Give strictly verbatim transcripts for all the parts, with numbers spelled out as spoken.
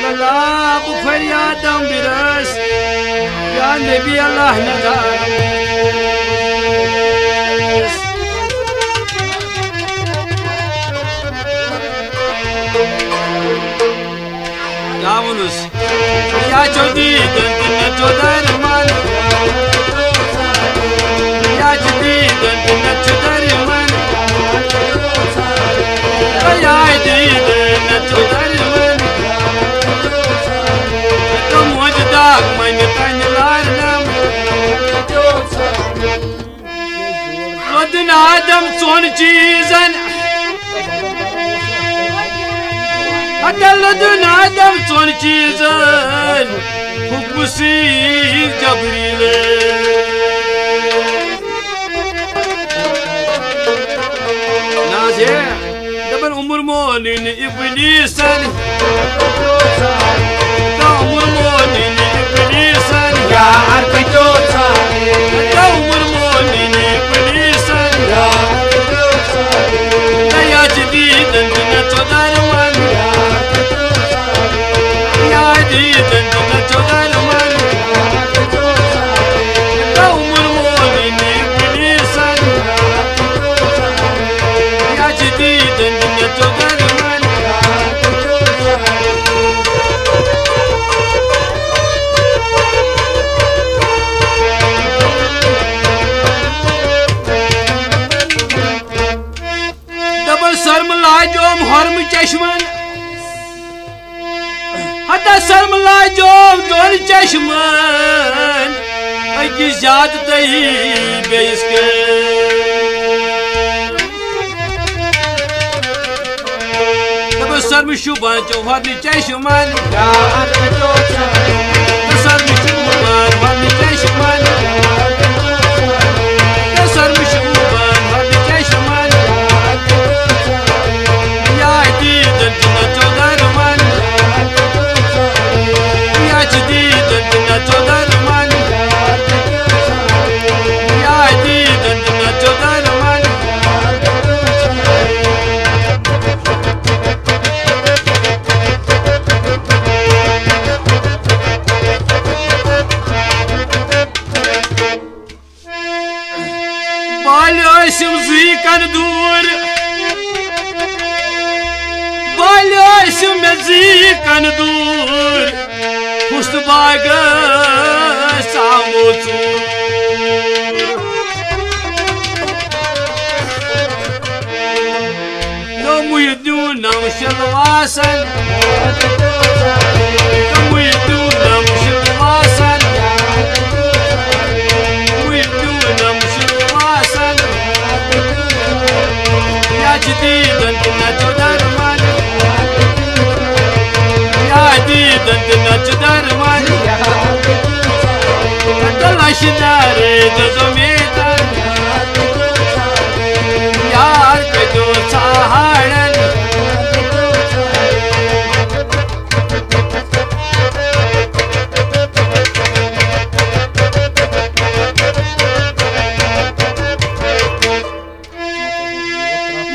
اللہ، بہٕ فریادم برس، یا نبی اللہ ندا۔ کیٛاہ ووٚنُس؟ یا چھو دیٖدن تہٕ نہ چھو درمان۔ یا چھِ دیٖدن تہٕ نہ چھِ درمان۔ یا دیٖدن نہ چھِ درمان۔ تہٕ موج داغ منہِ تنہِ لارنم۔ لدن آدم ژۄن چیٖزن۔ ہتہ لدن آدم ژۄن چیٖزن۔ حکمہٕ سۭتۍ جبریٖل۔ نہ حظ ہے، دپان عمر مونٕنۍ ابلیسن۔ دپان عمر مونٕنۍ ابلیسن۔ یار کتیو ژھانڈے۔ دپان عمر مونٕنۍ ابلیسن۔ یار کتیو ژھانڈے۔ نہ یا چھِ دیٖدن تہٕ نہ ژۄدر من۔ یار کتیو ژھانڈے۔ یا دیٖدن تہٕ نہ ژۄدر من۔ یار کتیو ژھانڈے۔ دپان عمر مونٕنۍ ابلیسن۔ یا چھِ دیٖدن تہٕ نہ ژۄدر من۔ دپان سرمہٕ لاجوم ہۄرمہٕ چشمن۔ ہتا سرمہٕ لاجوم دۄن چشمن۔ أکِس زیادٕ تہٕ بیٚیِس کم۔ دپان سرمہٕ شوٗبان چھُ ہۄرنہِ چشمن۔ سرمہٕ شوٗبان ہۄرنہِ چشمن۔ سرمہٕ شوٗبان ہۄرنہِ چشمن۔ یا دیٖدن تہٕ نہ ژۄدر من۔ یا چھِ دیٖدن تہٕ نہ ژۄدر من۔ یا دیٖدن تہٕ نہ ژۄدر من۔ بالہِ ٲسِم زٕے کَنہٕ دوٗر۔ بالہِ ٲسِم مےٚ زٕے کَنہٕ دوٗر۔ حُسنہٕ باغس ژامو ژوٗر۔ نوٚو محی الدیٖن نم شلواسن۔ محی الدیٖن نم شلواسن۔ محی الدیٖن نم شلواسن۔ یا چھِ دیٖدن تہٕ نہ چھِ درمان۔ یا دیٖدن تہٕ نہ چھِ درمان۔ تہٕ لَشہِ نارے دٔزو میدان۔ یار کتیو ژھانڈن۔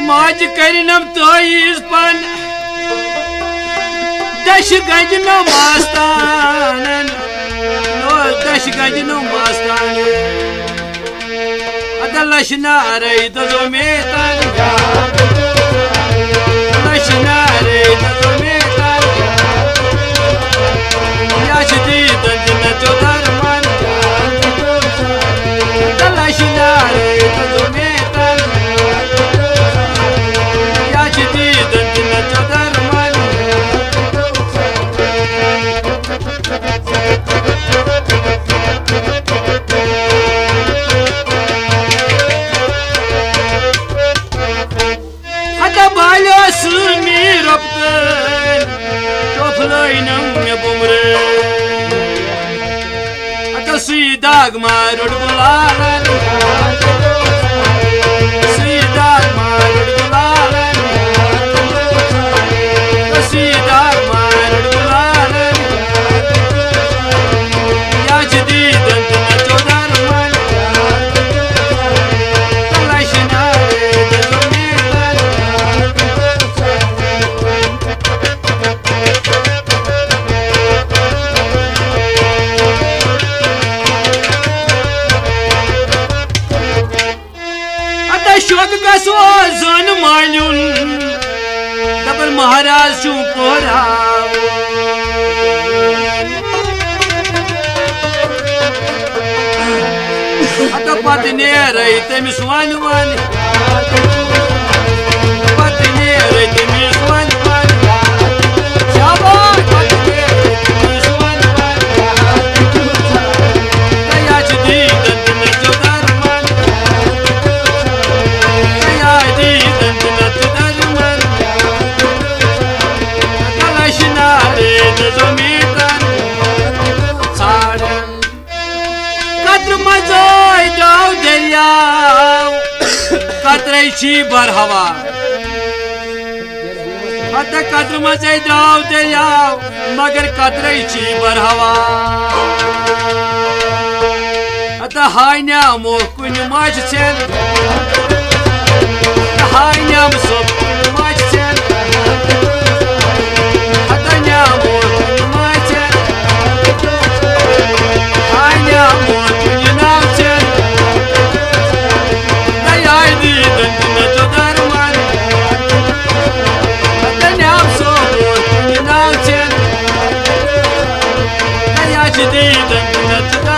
ماجہِ کرنم تٲیٖز پن، دشہِ گنجہِ نم آستانن۔ او دشہِ گنجہِ نم آستانن۔ ادا لشہِ نارے دٔزو میدان۔ لشہِ نارے دٔزو میدان۔ یا چھِ دیٖدن تہٕ نہ ژۄدر من۔ ادا لشہِ نارے دٔزو میدان۔ یا چھِ دیٖدن تہٕ نہ ژۄدر من۔ ہتا بالیو سُہ میٖر رۄپتن، ٹوپھ لٲینم مےٚ بُمرٕ۔ ہتا سُے داغ مارُٹ گُلالن۔ سُے داغ مارُٹ گُلالن۔ سُے داغ مارُٹ گُلالن۔ یا چھِ دیٖدن تہٕ نہ ژۄدر من۔ تہٕ لَشہِ نارے دٔزو میدان۔ آز چھُم پوراوُن۔ ہتہٕ پتہٕ نیرے تٔمِس ونہِ ونہِ۔ پتہٕ نیرے تٔمِس ونہِ ونہِ۔ شاباش، پتہٕ نیرے تٔمِس ونہِ ونہِ۔ تہٕ یا چھِ دیٖدن تہٕ نہ چھِ درمان۔ تہٕ یا دیٖدن تہٕ نہ چھِ درمان۔ تلش نارے تہٕ زمیٖندار ژھانڈان۔ قطرٕ منٛزے درٛاو دٔریاو، قطرے چھی برہوا۔ ہتہٕ قطرٕ منٛزے درٛاو دٔریاو، مگر قطرے چھی برہوا۔ ہتہٕ ہاے نیامو کُنہِ ماجہِ ژھٮ۪ن۔ ہاے نیام صٲب کُنہِ ماجہِ ژھٮ۪ن۔ ہتہٕ نیامو کُنہِ ماجہِ ژھٮ۪ن۔ ہاے نیامو کُنہِ ناو ژھٮ۪ن۔ تہٕ یاے دیٖدن تہٕ نہ چھُ درمان۔ ہتہٕ نیام صٲب کُنہِ ناو ژھٮ۪ن۔ تہٕ یا چھِ دیٖدن تہٕ نہ چھُ